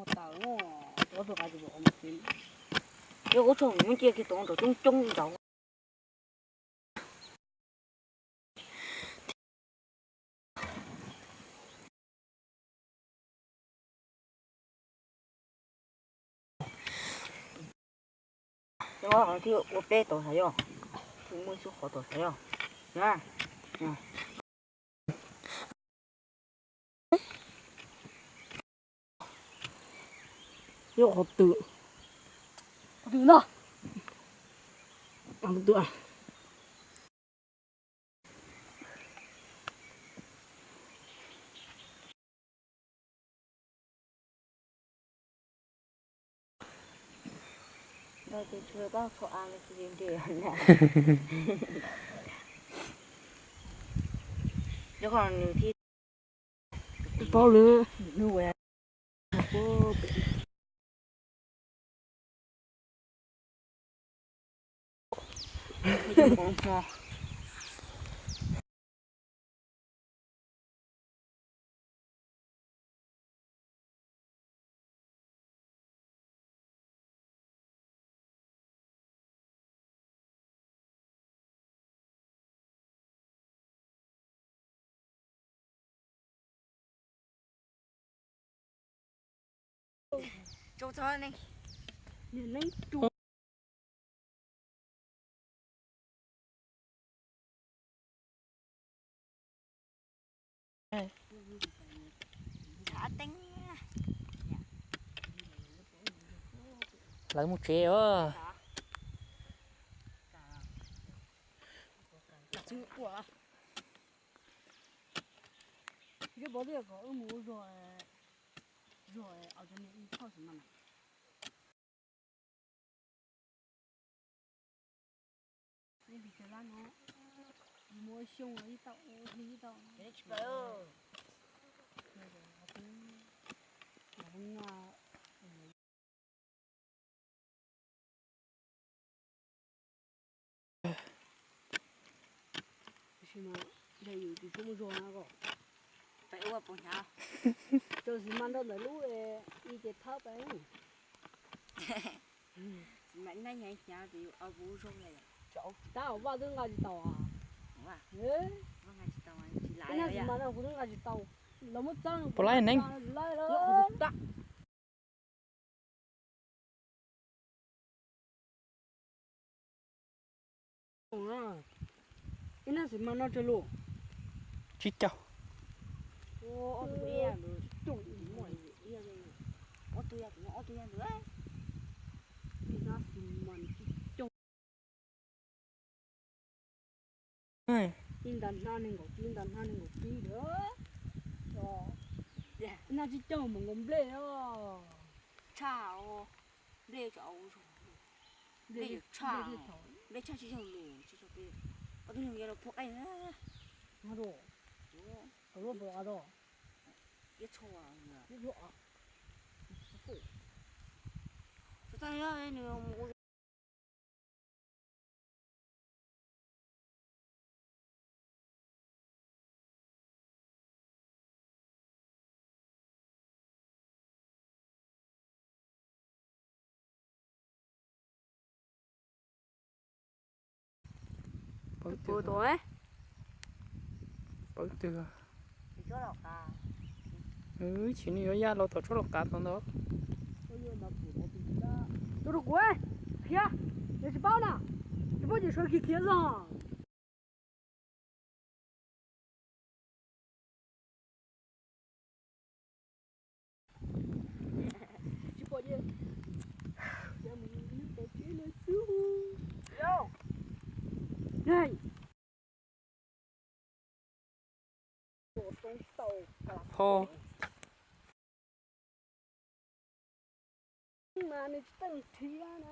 Tawm, ob tug qav tsis pom qhov mus tsev. Yog ua tsaug, mus cia kiag tus ntawd coob coob nraud. Nyob qhov thiaj ua peb tau xav yog, thiaj muaj ib xub qhov tau xav yog na. Yog qhov twg? Qhov twg no? Qhov twg? Ntawd ces tsis pab txhua av los tsis nres na. Nyob qhov nws thiaj paub lawm. Lawv mus tsev os. Zeb pov thiaj kom wb mus ua zog, zog aus cov niag ib txhoj xwb mas na. Neb pis cov lab no, mus ua xyoo los ib tau, ua hli ib tau. Tam sim no yus tsis tshua muaj zog na koj. Peb ua puas hnyav. Tau xis mas nrog ntawm lub ib ce thawb peb. Xis mas ib hnyav hnyav ces yus au puas zoo na yom. Tab vaj twb nqa tsis tau. Ib hnyav xis mas no kuv twb nqa tsis tau. Los muab txab puas laib neeb. Ib hnyav xis mas no tsawg lus? Tsib caug. Ob tug yog tus no, ob tug yog tus. Ib hnyav xis mas tsib caug. Ib nta hnab nees nkaum tsib, ib nta hnab nees nkaum tsib lawm. Ib hnyav tsib caug mas nkaus nplej os. Tshaj os, nplej tsis zoo, nplej tshaj, nplej tshaj tsib caug lus, tsib caug peb. Ob tug yog los phua qaij na. Tau lub pau av tau. Ib txhua, ib txhua. Tsis tas nws mus ua Pawv twg? Pawv twg? Ib chim nws yuav ya los tom tsob los qav tau ntawd. Tus rau kuv, khiav, yog tsis paub na, tsis paub ces sawv khiav khiav los. Tsis pom ces, ces mus nws tes tsev no xwb. Ho. Mas nws tsis txawj nrhiav na.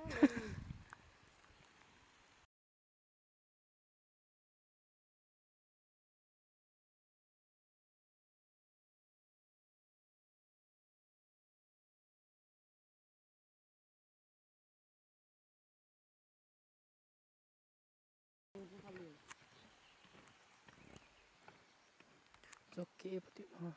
Txoj kev pem tim no.